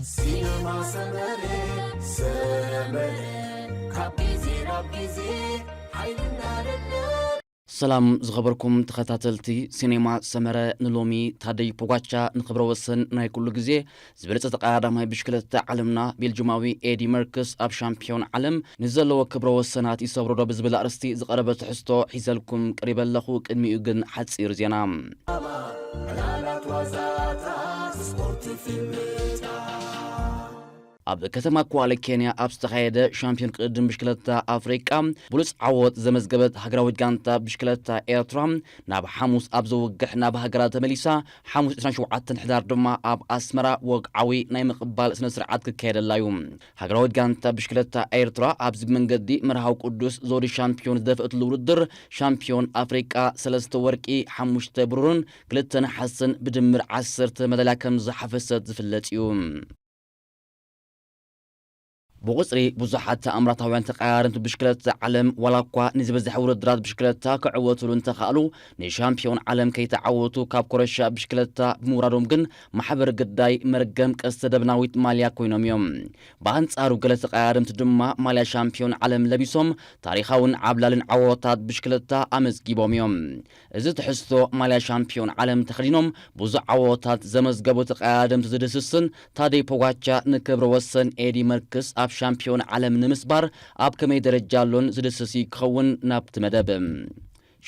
ሲነማ ሰመረ፣ ሰመረ፣ ካብ ግዜ ናብ ግዜ ሓይልና ደለብ። ሰላም ዝኸበርኩም ተኸታተልቲ ሲኔማ ሰመረ፣ ንሎሚ ታደይ ፖጋቻ ንክብረ ወሰን ናይ ኩሉ ግዜ ዝበለጸ ተቐዳዳማይ ብሽክለታ ዓለምና ቤልጅማዊ ኤዲ መርክስ ኣብ ሻምፒዮን ዓለም ንዘለዎ ክብረ ወሰናት ይሰብሮ ዶ ብዝብል ኣርእስቲ ዝቐረበ ትሕዝቶ ሒዘልኩም ቀሪበ ኣለኹ። ቅድሚኡ ግን ሓጺር ዜና። ዕላላት ዋዛታት ስፖርት ፊልምታ። ኣብ ከተማ ኳለ ኬንያ ኣብ ዝተኻየደ ሻምፒዮን ቅድድም ብሽክለታ ኣፍሪቃ ብሉጽ ዓወት ዘመዝገበት ሃገራዊት ጋንታ ብሽክለታ ኤርትራ ናብ ሓሙስ ኣብ ዘውግሕ ናብ ሃገራ ተመሊሳ። ሓሙስ ዕስራን ሸውዓተን ሕዳር ድማ ኣብ ኣስመራ ወግዓዊ ናይ ምቕባል ስነ ስርዓት ክካየደላ እዩ። ሃገራዊት ጋንታ ብሽክለታ ኤርትራ ኣብዚ መንገዲ መርሃዊ ቅዱስ ዘውዲ ሻምፒዮን ዝደፍእትሉ ውድድር ሻምፒዮን ኣፍሪቃ ሰለስተ ወርቂ፣ ሓሙሽተ ብሩርን ክልተ ነሓስን ብድምር ዓሰርተ መዳልያ ከም ዝሓፈሰት ዝፍለጥ እዩ። ብቑጽሪ ብዙሓት ተኣምራታውያን ተቐያረንቲ ብሽክለታ ዓለም ዋላ እኳ ንዝበዝሐ ውድድራት ብሽክለታ ክዕወትሉ እንተኸኣሉ፣ ንሻምፒዮን ዓለም ከይተዓወቱ ካብ ኮረሻ ብሽክለታ ብምውራዶም ግን ማሕበር ግዳይ መርገም ቀስተ ደበናዊት ማልያ ኮይኖም እዮም። ብኣንጻሩ ገለ ተቐያረምቲ ድማ ማልያ ሻምፒዮን ዓለም ለቢሶም ታሪኻውን ዓብላልን ዓወታት ብሽክለታ ኣመዝጊቦም እዮም። እዚ ትሕዝቶ ማልያ ሻምፒዮን ዓለም ተኸዲኖም ብዙሕ ዓወታት ዘመዝገቡ ተቐያደምቲ ዝድስስን ታደይ ፖጋቻ ንክብረ ወሰን ኤዲ መርክስ ኣብ ሻምፒዮን ዓለም ንምስባር ኣብ ከመይ ደረጃ ኣሎን ዝድስስ እዩ ክኸውን። ናብቲ መደብ።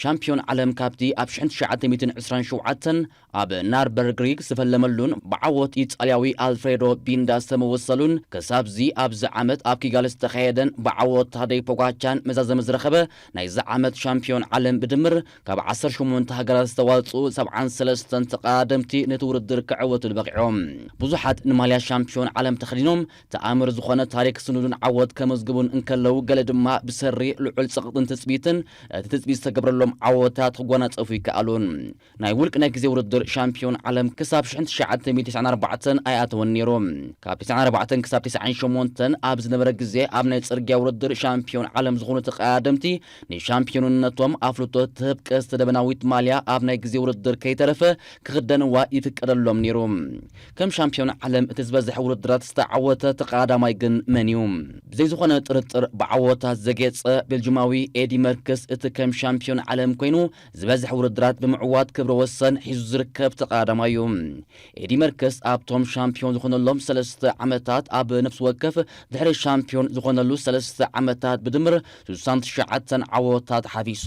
ሻምፒዮን ዓለም ካብቲ ኣብ ሽሕን ትሽዓተ ሚእትን ዕስራን ሸውዓተን ኣብ ናርበርግሪግ ዝተፈለመሉን ብዓወት ኢጣልያዊ ኣልፍሬዶ ቢንዳ ዝተመወሰሉን ክሳብዚ ኣብዚ ዓመት ኣብ ኪጋሊ ዝተኻየደን ብዓወት ታደይ ፖጋቻን መዛዘሚ ዝረኸበ ናይዚ ዓመት ሻምፒዮን ዓለም ብድምር ካብ ዓሰርተ ሸሞንተ ሃገራት ዝተዋፅኡ ሰብዓን ሰለስተን ተቐዳደምቲ ነቲ ውድድር ክዕወትሉ በቒዖም። ብዙሓት ንማልያ ሻምፒዮን ዓለም ተኸዲኖም ተኣምር ዝኾነ ታሪክ ክስንዱን ዓወት ከመዝግቡን እንከለዉ፣ ገለ ድማ ብሰሪ ልዑል ጸቕጥን ትጽቢትን እቲ ትጽቢት ዝተገብረሎም ዓወታት ክጓናጸፉ ይከኣሉን። ናይ ውልቂ ናይ ግዜ ውድድር ሻምፒዮን ዓለም ክሳብ ሽሕን ትሽዓተ ሚእትን ተስዓን ኣርባዕተን ኣይኣተወን ነይሩ። ካብ ተስዓን ኣርባዕተን ክሳብ ተስዓን ሸሞንተን ኣብ ዝነበረ ግዜ ኣብ ናይ ጽርግያ ውድድር ሻምፒዮን ዓለም ዝኾኑ ተቐዳደምቲ ንሻምፒዮንነቶም ኣፍልጦ ትህብ ቀስተ ደበናዊት ማልያ ኣብ ናይ ግዜ ውድድር ከይተረፈ ክኽደንዋ ይፍቀደሎም ነይሩ። ከም ሻምፒዮን ዓለም እቲ ዝበዝሐ ውድድራት ዝተዓወተ ተቐዳዳማይ ግን መን እዩ? ብዘይ ዝኾነ ጥርጥር ብዓወታት ዘጌጸ ቤልጅማዊ ኤዲ መርክስ እቲ ከም ሻምፒዮን ዓለም ኮይኑ ዝበዝሐ ውድድራት ብምዕዋት ክብረ ወሰን ሒዙ ዝርከብ ተቐዳዳማይ እዩ። ኤዲ መርክስ ኣብቶም ሻምፒዮን ዝኾነሎም ሰለስተ ዓመታት ኣብ ነፍሲ ወከፍ ድሕሪ ሻምፒዮን ዝኾነሉ ሰለስተ ዓመታት ብድምር ስሳን ትሽዓተን ዓወታት ሓፊሱ።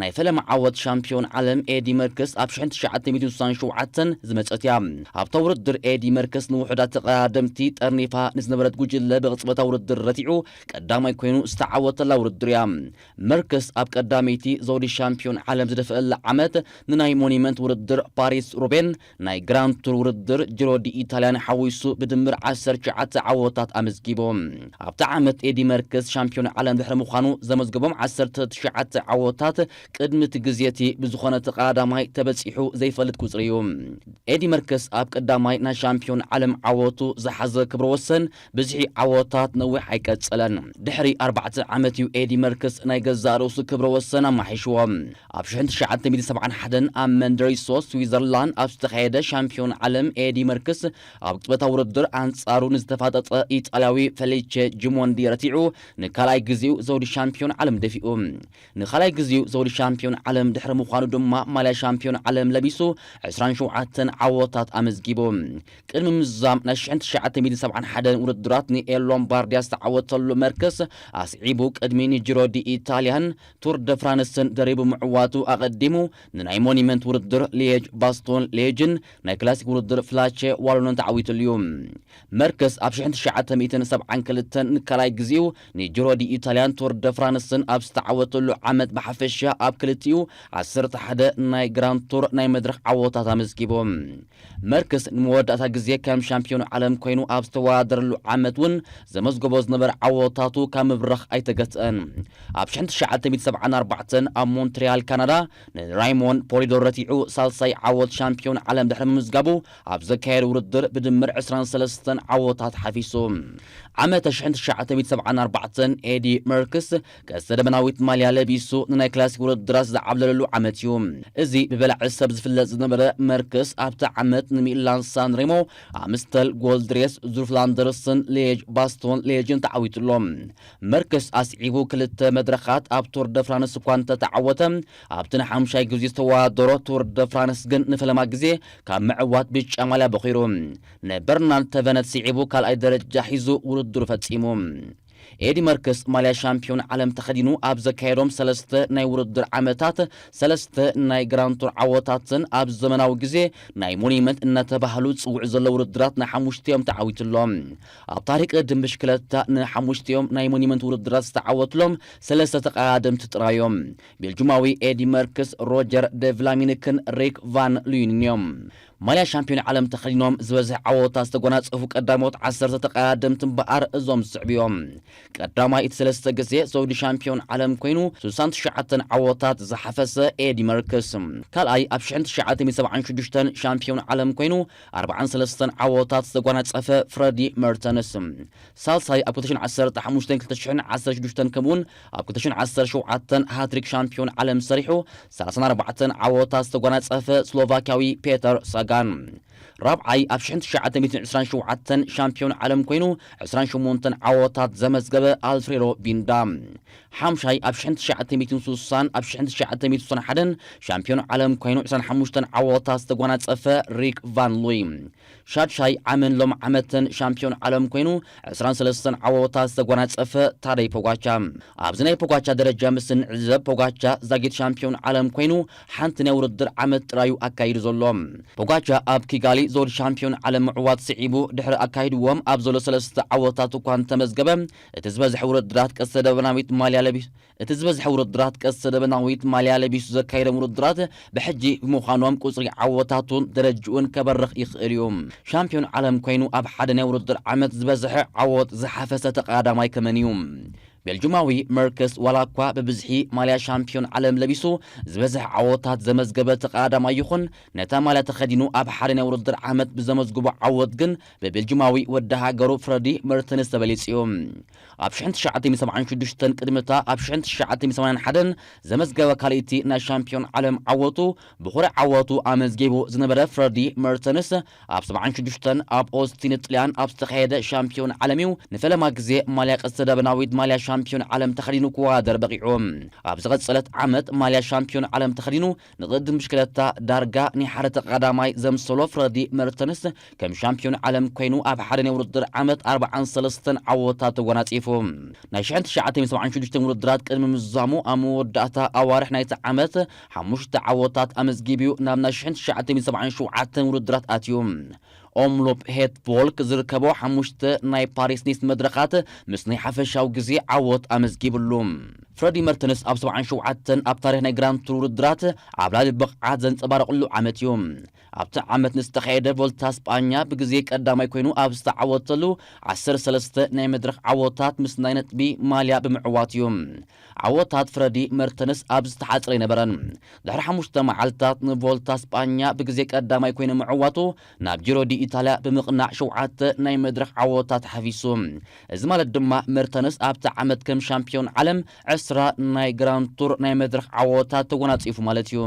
ናይ ፈለማ ዓወት ሻምፒዮን ዓለም ኤዲ መርክስ ኣብ ሽሕን ትሽዓተ ሚእትን ስሳን ሸውዓተን ዝመጸት እያ። ኣብታ ውድድር ኤዲ መርክስ ንውሑዳት ተቐዳደምቲ ጠርኒፋ ንዝነበረት ጉጅለ ብቕጽበታ ውድድር ረቲዑ ቀዳማይ ኮይኑ ዝተዓወተላ ውድድር እያ። መርክስ ኣብ ቀዳመይቲ ዘውዲ ሻምፒዮን ዓለም ዝደፍአላ ዓመት ንናይ ሞኒመንት ውድድር ፓሪስ ሩቤን፣ ናይ ግራንድ ቱር ውድድር ጂሮ ዲ ኢታልያን ሓዊሱ ብድምር ዓሰርተ ትሽዓተ ዓወታት ኣመዝጊቡ። ኣብቲ ዓመት ኤዲ መርክስ ሻምፒዮን ዓለም ድሕሪ ምዃኑ ዘመዝገቦም ዓሰርተ ትሽዓተ ዓወታት ቅድሚ እቲ ግዜ እቲ ብዝኾነ ተቐዳዳማይ ተበጺሑ ዘይፈልጥ ቁጽሪ እዩ። ኤዲ መርክስ ኣብ ቀዳማይ ናይ ሻምፒዮን ዓለም ዓወቱ ዝሓዘ ክብረ ወሰን ብዝሒ ዓወታት ነዊሕ ኣይቀጸለን። ድሕሪ ኣርባዕተ ዓመት እዩ ኤዲ መርክስ ናይ ገዛእ ርእሱ ክብረ ወሰን ኣማሒሽዎ። ኣብ ሽሕን ትሽዓተ ሚእትን ሰብዓን ሓደን ኣብ መንደሪሶ ስዊዘርላንድ ኣብ ዝተኻየደ ሻምፒዮን ዓለም ኤዲ መርክስ ኣብ ቅጽበታዊ ውድድር ኣንጻሩ ንዝተፋጠጠ ኢጣልያዊ ፈሊቼ ጂሞንዲ ረቲዑ ንካልኣይ ግዜኡ ዘውዲ ሻምፒዮን ዓለም ደፊኡ። ንኻልኣይ ግዜኡ ዘውዲ ሻምፒዮን ዓለም ድሕሪ ምዃኑ ድማ ማልያ ሻምፒዮን ዓለም ለቢሱ ዕስራን ሸውዓተን ዓወታት ኣመዝጊቡ። ቅድሚ ምዝዛም ናይ ሽሕን ትሽዓተ ሚእትን ሰብዓን ሓደን ውድድራት ንኤል ሎምባርዲያ ዝተዓወተሉ መርከስ ኣስዒቡ ቅድሚ ንጂሮ ዲ ኢታልያን ቱር ደ ፍራንስን ደሪቡ ምዕዋቱ ኣቐዲሙ ንናይ ሞኒመንት ውድድር ሊየጅ ባስቶን ሊየጅን ናይ ክላሲክ ውድድር ፍላቼ ዋሎንን ተዓዊቱሉ እዩ። መርከስ ኣብ ሽሕን ትሽዓተ ሚእትን ሰብዓን ክልተን ንካልኣይ ግዜኡ ንጂሮ ዲ ኢታልያን ቱር ደ ፍራንስን ኣብ ዝተዓወተሉ ዓመት ብሓፈሻ ኣብ ክልቲኡ ዓሰርተ ሓደ ናይ ግራንድ ቱር ናይ መድረኽ ዓወታት ኣመዝጊቡ። መርከስ ንመወዳእታ ግዜ ከም ሻምፒዮን ዓለም ኮይኑ ኣብ ዝተወዳደረሉ ዓመት እውን ዘመዝገቦ ዝነበረ ዓወታቱ ካብ ምብራኽ ኣይተገትአን። ኣብ ሽሕን ትሽዓተ ሚእትን ሰብዓን ኣርባዕተን ኣብ ሞንትሪያል ካናዳ ንራይሞን ፖሊዶር ረቲዑ ሳልሳይ ዓወት ሻምፒዮን ዓለም ድሕሪ ምምዝጋቡ፣ ኣብ ዘካየደ ውድድር ብድምር ዕስራን ሰለስተን ዓወታት ሓፊሱ። ዓመት ሽሕን ትሽዓተ ሚእትን ሰብዓን ኣርባዕተን ኤዲ መርክስ ቀስተ ደበናዊት ማልያ ለቢሱ ንናይ ክላሲክ ውድድራት ዝዓብለለሉ ዓመት እዩ። እዚ ብበላዒ ሰብ ዝፍለጥ ዝነበረ መርክስ፣ ኣብቲ ዓመት ንሚላን ሳንሬሞ፣ ኣምስተል ጎልድ ሬስ፣ ዙርፍላንደርስን ሌጅ ባስቶን ሌጅን ተዓዊቱ ኣሎ። መርክስ ኣስዒቡ ክልተ መድረኻት ኣብ ቱር ደ ፍራንስ እኳ እንተተዓወተ፣ ኣብቲ ንሓምሻይ ግዜ ዝተወዳደሮ ቱር ደ ፍራንስ ግን ንፈለማ ግዜ ካብ ምዕዋት ብጫ ማልያ በኺሩ። ንበርናርድ ተቨነት ስዒቡ ካልኣይ ደረጃ ሒዙ ውድድሩ ፈጺሙ። ኤዲ መርክስ ማልያ ሻምፒዮን ዓለም ተኸዲኑ ኣብ ዘካየዶም ሰለስተ ናይ ውድድር ዓመታት፣ ሰለስተ ናይ ግራንድ ቱር ዓወታትን ኣብ ዘመናዊ ግዜ ናይ ሞኒመንት እናተባህሉ ዝጽውዑ ዘለዉ ውድድራት ንሓሙሽቲኦም ተዓዊቱሎም። ኣብ ታሪኽ ቅድድም ብሽክለታ ንሓሙሽቲኦም ናይ ሞኒመንት ውድድራት ዝተዓወትሎም ሰለስተ ተቐዳደምቲ ጥራዮም። ቤልጁማዊ ኤዲ መርክስ፣ ሮጀር ደ ቭላሚኒክን ሪክ ቫን ሉይንን እዮም። ማልያ ሻምፒዮን ዓለም ተኸዲኖም ዝበዝሕ ዓወታት ዝተጎናጸፉ ቀዳሞት ዓሰርተ ተቐዳደምቲ እምበኣር እዞም ዝስዕቡ እዮም። ቀዳማይ እቲ ሰለስተ ግዜ ዘውዲ ሻምፒዮን ዓለም ኮይኑ፣ ስሳን ትሽዓተን ዓወታት ዝሓፈሰ ኤዲ መርክስ። ካልኣይ ኣብ ሽሕን ትሽዓተ ሚእትን ሰብዓን ሽዱሽተን ሻምፒዮን ዓለም ኮይኑ፣ ኣርባዓን ሰለስተን ዓወታት ዝተጓናጸፈ ፍረዲ መርተንስ። ሳልሳይ ኣብ ክልተ ሽሕን ዓሰርተ ሓሙሽተን ክልተ ሽሕን ዓሰርተ ሽዱሽተን ከምኡውን ኣብ ክልተ ሽሕን ዓሰርተ ሸውዓተን ሃትሪክ ሻምፒዮን ዓለም ሰሪሑ፣ ሰላሳን ኣርባዕተን ዓወታት ዝተጓናጸፈ ስሎቫክያዊ ፔተር ሳጋን። ራብዓይ ኣብ ሽሕን ትሽዓተ ሚእትን ዕስራን ሸውዓተን ሻምፒዮን ዓለም ኮይኑ፣ ዕስራን ሸሞንተን ዓወታት ዘመዝገበ ኣልፍሬዶ ቢንዳ። ሓምሻይ ኣብ ሽሕን ትሽዓተ ሚእትን ስሳን ኣብ ሽሕን ትሽዓተ ሚእትን ስሳን ሓደን ሻምፒዮን ዓለም ኮይኑ፣ ዕስራን ሓሙሽተን ዓወታት ዝተጓናጸፈ ሪክ ቫን ሉይ። ሻድሻይ ዓመን ሎም ዓመትን ሻምፒዮን ዓለም ኮይኑ፣ ዕስራን ሰለስተን ዓወታት ዝተጓናጸፈ ታደይ ፖጋቻ። ኣብዚ ናይ ፖጋቻ ደረጃ ምስ እንዕዘብ፣ ፖጋቻ ዛጊት ሻምፒዮን ዓለም ኮይኑ፣ ሓንቲ ናይ ውድድር ዓመት ጥራዩ ኣካይዱ ዘሎ። ፖጋቻ ኣብ ኪጋሊ ዘውዲ ሻምፒዮን ዓለም ምዕዋት ስዒቡ ድሕሪ ኣካይድዎም ኣብ ዘሎ ሰለስተ ዓወታት እኳ እንተመዝገበ፣ እቲ ዝበዝሐ ውድድራት ቀስተ ደበናዊት ማልያ ለቢሱ እቲ ዝበዝሐ ውድድራት ቀስተ ደበናዊት ማልያ ለቢሱ ዘካየዶም ውድድራት ብሕጂ ብምዃኖም፣ ቁጽሪ ዓወታቱን ደረጅኡን ከበርኽ ይኽእል እዩ። ሻምፒዮን ዓለም ኮይኑ ኣብ ሓደ ናይ ውድድር ዓመት ዝበዝሐ ዓወት ዝሓፈሰ ተቐዳዳማይ ከመን እዩ? ቤልጁማዊ መርከስ ዋላ እኳ ብብዝሒ ማልያ ሻምፒዮን ዓለም ለቢሱ ዝበዝሐ ዓወታት ዘመዝገበ ተቐዳዳማይ ይኹን፣ ነታ ማልያ ተኸዲኑ ኣብ ሓደ ናይ ውድድር ዓመት ብዘመዝግቦ ዓወት ግን ብቤልጁማዊ ወዲ ሃገሩ ፍረዲ መርተንስ ተበሊጹ እዩ። ኣብ ሽሕን ትሽዓተ ሚእትን ሰብዓን ሽዱሽተን ቅድሚታ ኣብ ሽሕን ትሽዓተ ሚእትን ሰማንያን ሓደን ዘመዝገበ ካልእቲ ናይ ሻምፒዮን ዓለም ዓወቱ፣ ብኹሪ ዓወቱ ኣመዝጊቡ ዝነበረ ፍረዲ መርተንስ፣ ኣብ ሰብዓን ሽዱሽተን ኣብ ኦስቲን ጥልያን ኣብ ዝተኻየደ ሻምፒዮን ዓለም እዩ ንፈለማ ግዜ ማልያ ቀስተ ደበናዊት ማልያ ሻምፒዮን ዓለም ተኸዲኑ ክወዳደር በቒዑ። ኣብ ዝቐጸለት ዓመት ማልያ ሻምፒዮን ዓለም ተኸዲኑ ንቕድድም ብሽክለታ ዳርጋ ናይ ሓደ ተቐዳማይ ዘምሰሎ ፍረዲ መርተንስ፣ ከም ሻምፒዮን ዓለም ኮይኑ ኣብ ሓደ ናይ ውድድር ዓመት ኣርባዓን ሰለስተን ዓወታት ተጎናጺፉ። ናይ ሽሕን ትሽዓተ ሚእትን ሰብዓን ሽዱሽተን ውድድራት ቅድሚ ምዝዛሙ ኣብ መወዳእታ ኣዋርሕ ናይቲ ዓመት ሓሙሽተ ዓወታት ኣመዝጊቡ እዩ ናብ ናይ ሽሕን ትሽዓተ ሚእትን ሰብዓን ሸውዓተን ውድድራት ኣትዩ። ኦምሎፕ ሄት ቮልክ ዝርከቦ ሓሙሽተ ናይ ፓሪስ ኒስ መድረኻት ምስ ናይ ሓፈሻዊ ግዜ ዓወት ኣመዝጊብሉ። ፍረዲ መርተንስ ኣብ ሰብዓን ሸውዓተን ኣብ ታሪኽ ናይ ግራንድ ቱር ውድድራት ዓብላሊ ብቕዓት ዘንጸባረቕሉ ዓመት እዩ። ኣብቲ ዓመት ንዝተኻየደ ቮልታ ስጳኛ ብግዜ ቀዳማይ ኮይኑ ኣብ ዝተዓወተሉ ዓሰርተ ሰለስተ ናይ መድረኽ ዓወታት ምስ ናይ ነጥቢ ማልያ ብምዕዋት እዩ። ዓወታት ፍረዲ መርተንስ ኣብ ዝተሓጽረ ኣይነበረን። ድሕሪ ሓሙሽተ መዓልታት ንቮልታ ስጳኛ ብግዜ ቀዳማይ ኮይኑ ምዕዋቱ ናብ ጂሮ ዲ ኢታልያ ብምቕናዕ ሸውዓተ ናይ መድረኽ ዓወታት ሓፊሱ። እዚ ማለት ድማ መርተንስ ኣብቲ ዓመት ከም ሻምፒዮን ዓለም ዕስራ ናይ ግራንድ ቱር ናይ መድረኽ ዓወታት ተጎናጺፉ ማለት እዩ።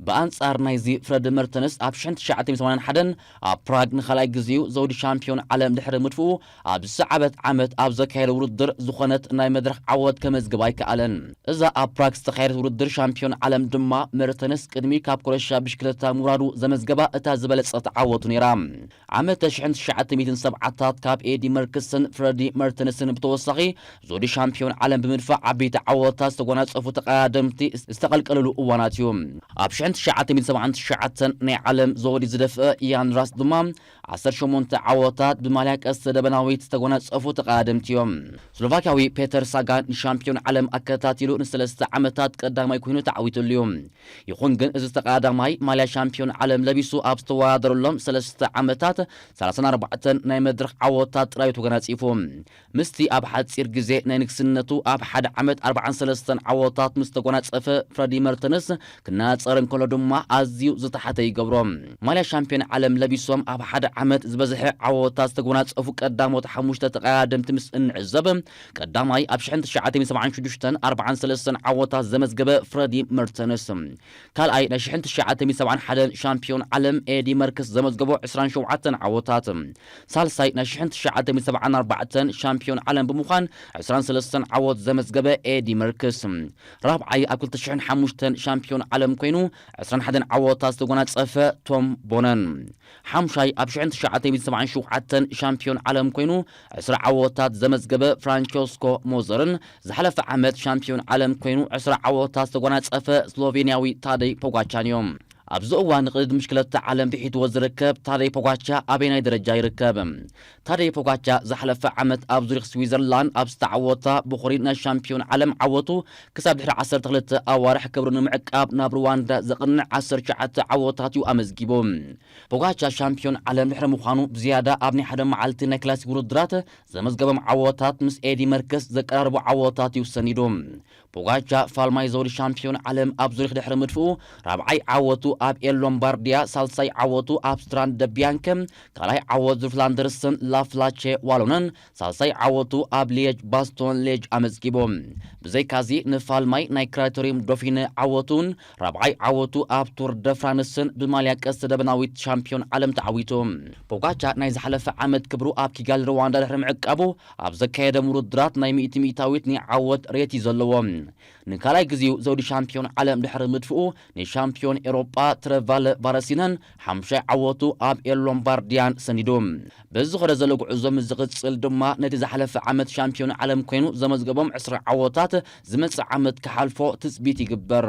ብኣንጻር ናይዚ ፍረዲ መርተንስ ኣብ ሽሕን ትሽዓተ ሚእትን ሰማንያን ሓደን ኣብ ፕራግ ንኻልኣይ ግዜኡ ዘውዲ ሻምፒዮን ዓለም ድሕሪ ምድፍኡ ኣብ ዝሰዓበት ዓመት ኣብ ዘካየደ ውድድር ዝኾነት ናይ መድረኽ ዓወት ከመዝግብ ኣይከኣለን። እዛ ኣብ ፕራግ ዝተኻየደት ውድድር ሻምፒዮን ዓለም ድማ መርተንስ ቅድሚ ካብ ኮረሻ ብሽክለታ ምውራዱ ዘመዝገባ እታ ዝበለጸት ዓወቱ ነይራ። ዓመተ ሽሕን ትሽዓተ ሚእትን ሰብዓታት ካብ ኤዲ መርክስን ፍረዲ መርተንስን ብተወሳኺ ዞዲ ሻምፒዮን ዓለም ብምድፋዕ ዓበይቲ ዓወታት ዝተጎናጸፉ ተቐዳደምቲ ዝተቐልቀልሉ እዋናት እዩ። ኣብ ሽሕን ትሽዓተ ሚእትን ሰብዓን ትሽዓተን ናይ ዓለም ዞዲ ዝደፍአ ኢያን ራስ ድማ ዓሰርተ ሸሞንተ ዓወታት ብማልያ ቀስተ ደበናዊት ዝተጎናጸፉ ተቐዳደምቲ እዮም። ስሎቫክያዊ ፔተር ሳጋን ንሻምፒዮን ዓለም ኣከታቲሉ ንሰለስተ ዓመታት ቀዳማይ ኮይኑ ተዓዊቱሉ እዩ። ይኹን ግን እዚ ተቐዳዳማይ ማልያ ሻምፒዮን ዓለም ለቢሱ ኣብ ዝተወዳደረሎም ሰለስተ ዓመታት ሰላሳን ኣርባዕተን ናይ መድረኽ ዓወታት ጥራዩ ተጎናጺፉ። ምስቲ ኣብ ሓጺር ግዜ ናይ ንግስነቱ ኣብ ሓደ ዓመት ኣርብዓ ተስዓን ሰለስተን ዓወታት ምስ ተጎናጸፈ፣ ፍረዲ መርተንስ ክነጻጸር እንከሎ ድማ ኣዝዩ ዝተሓተ ይገብሮ። ማልያ ሻምፒዮን ዓለም ለቢሶም ኣብ ሓደ ዓመት ዝበዝሐ ዓወታት ዝተጎናጸፉ ቀዳሞት ሓሙሽተ ተቐዳደምቲ ምስ እንዕዘብ፣ ቀዳማይ ኣብ ሽሕን ትሽዓተ ሚእትን ሰብዓን ሽዱሽተን ኣርባዓን ሰለስተን ዓወታት ዘመዝገበ ፍረዲ መርተንስ፣ ካልኣይ ናይ ሽሕን ትሽዓተ ሚእትን ሰብዓን ሓደን ሻምፒዮን ዓለም ኤዲ መርክስ ዘመዝገቦ ዕስራን ሸውዓተን ዓወታት፣ ሳልሳይ ናይ ሽሕን ትሽዓተ ሚእትን ሰብዓን ኣርባዕተን ሻምፒዮን ዓለም ብምዃን ዕስራን ሰለስተን ዓወት ዘመዝገበ ኤዲ መርክስ፣ ራብዓይ ኣብ ክልተ ሽሕን ሓሙሽተን ሻምፒዮን ዓለም ኮይኑ ዕስራን ሓደን ዓወታት ዝተጎናጸፈ ቶም ቦነን፣ ሓምሻይ ኣብ ሽሕን ትሽዓተ ሚእትን ሰብዓን ሸውዓተን ሻምፒዮን ዓለም ኮይኑ ዕስራ ዓወታት ዘመዝገበ ፍራንቸስኮ ሞዘርን ዝሓለፈ ዓመት ሻምፒዮን ዓለም ኮይኑ ዕስራ ዓወታት ዝተጎናጸፈ ስሎቬንያዊ ታደይ ፖጋቻን እዮም። ኣብዚ እዋን ንቕድድም ብሽክለታ ዓለም ብሒትዎ ዝርከብ ታደይ ፖጋቻ ኣበየናይ ደረጃ ይርከብ? ታደይ ፖጋቻ ዝሓለፈ ዓመት ኣብ ዙሪክ ስዊዘርላንድ ኣብ ዝተዓወታ ብኹሪ ናይ ሻምፒዮን ዓለም ዓወቱ ክሳብ ድሕሪ ዓሰርተ ክልተ ኣዋርሕ ክብሩ ንምዕቃብ ናብ ሩዋንዳ ዘቕንዕ ዓሰርተ ትሽዓተ ዓወታት እዩ ኣመዝጊቡ። ፖጋቻ ሻምፒዮን ዓለም ድሕሪ ምዃኑ ብዝያዳ ኣብ ናይ ሓደ መዓልቲ ናይ ክላሲክ ውድድራት ዘመዝገቦም ዓወታት ምስ ኤዲ መርከስ ዘቀራርቡ ዓወታት እዩ ሰኒዱ። ፖጋቻ ፋልማይ ዘውዲ ሻምፒዮን ዓለም ኣብ ዙሪክ ድሕሪ ምድፍኡ ራብዓይ ዓወቱ ኣብ ኤል ሎምባርዲያ፣ ሳልሳይ ዓወቱ ኣብ ስትራንድ ደ ቢያንከ፣ ካልኣይ ዓወት ዙር ፍላንደርስን ላፍላቼ ዋሎነን፣ ሳልሳይ ዓወቱ ኣብ ሊየጅ ባስቶን ሌጅ ኣመዝጊቡ። ብዘይካዚ ንፋልማይ ናይ ክራይቶሪየም ዶፊነ ዓወቱን ራብዓይ ዓወቱ ኣብ ቱር ደ ፍራንስን ብማልያ ቀስተ ደበናዊት ሻምፒዮን ዓለም ተዓዊቱ። ፖጋቻ ናይ ዝሓለፈ ዓመት ክብሩ ኣብ ኪጋሊ ሩዋንዳ ድሕሪ ምዕቃቡ ኣብ ዘካየዶም ውድድራት ናይ ሚእቲ ሚእታዊት ናይ ዓወት ሬት እዩ ዘለዎ። ንካልኣይ ግዜኡ ዘውዲ ሻምፒዮን ዓለም ድሕሪ ምድፍኡ ንሻምፒዮን ኤሮጳ ትረቫለ ቫረሲነን ሓሙሻይ ዓወቱ ኣብ ኤል ሎምባርዲያን ሰኒዱ። በዚ ዝኸደ ዘሎ ጉዕዞ ምስ ዝቕጽል ድማ ነቲ ዝሓለፈ ዓመት ሻምፒዮን ዓለም ኮይኑ ዘመዝገቦም ዕስራ ዓወታት ዝመጽእ ዓመት ክሓልፎ ትጽቢት ይግበር።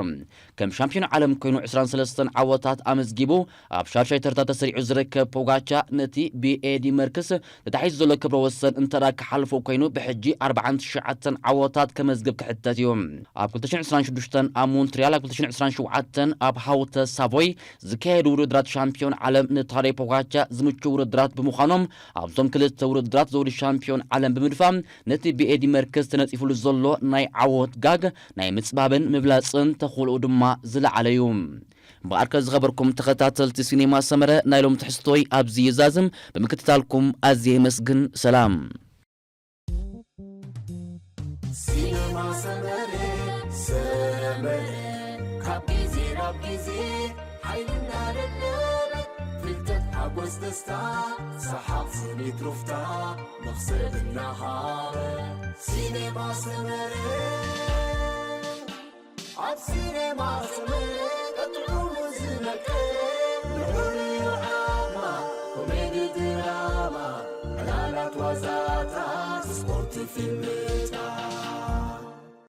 ከም ሻምፒዮን ዓለም ኮይኑ ዕስራን ሰለስተን ዓወታት ኣመዝጊቡ ኣብ ሻድሻይ ተርታ ተሰሪዑ ዝርከብ ፖጋቻ ነቲ ብኤዲ መርክስ ተታሒዙ ዘሎ ክብረ ወሰን እንተ ደኣ ክሓልፎ ኮይኑ ብሕጂ ኣርባዓን ትሽዓተን ዓወታት ከመዝግብ ክሕተት እዩ። ኣብ ክልተ ሽሕን ዕስራን ሽዱሽተን ኣብ ሞንትሪያል፣ ኣብ ክልተ ሽሕን ዕስራን ሸውዓተን ኣብ ሃውተ ሳቮይ ዝካየዱ ውድድራት ሻምፒዮን ዓለም ንታደይ ፖጋቻ ዝምቹ ውድድራት ብምዃኖም ኣብዞም ክልተ ውድድራት ዘውዲ ሻምፒዮን ዓለም ብምድፋእ ነቲ ብኤዲ መርክስ ተነጺፉሉ ዘሎ ናይ ዓወት ጋግ ናይ ምጽባብን ምብላጽን ተኽእሎኡ ድማ ዝለዓለ እዩ። እምበኣርከ ዝኸበርኩም ተኸታተልቲ ሲኔማ ሰመረ ናይ ሎም ትሕዝቶይ ኣብዚ ይዛዝም። ብምክትታልኩም ኣዝየ የመስግን። ሰላም። ሲኔማ ሰመረ ሰመረ ካብ ግዜ ናብ ግዜ ሓይልና ደለበ ፍልጠት ሓጎስ ደስታ ሰሓቕ ስኒት ሩፍታ መኽሰብ እናሃበ ሲኔማ ሰመረ ኣብ ሲኔማ ሰመረ ቀጥዑ ዝመቀ ንዑሪ ዓማ ኮሜዲ ድራማ ዕላላት ዋዛታት ስፖርት ፊልምታት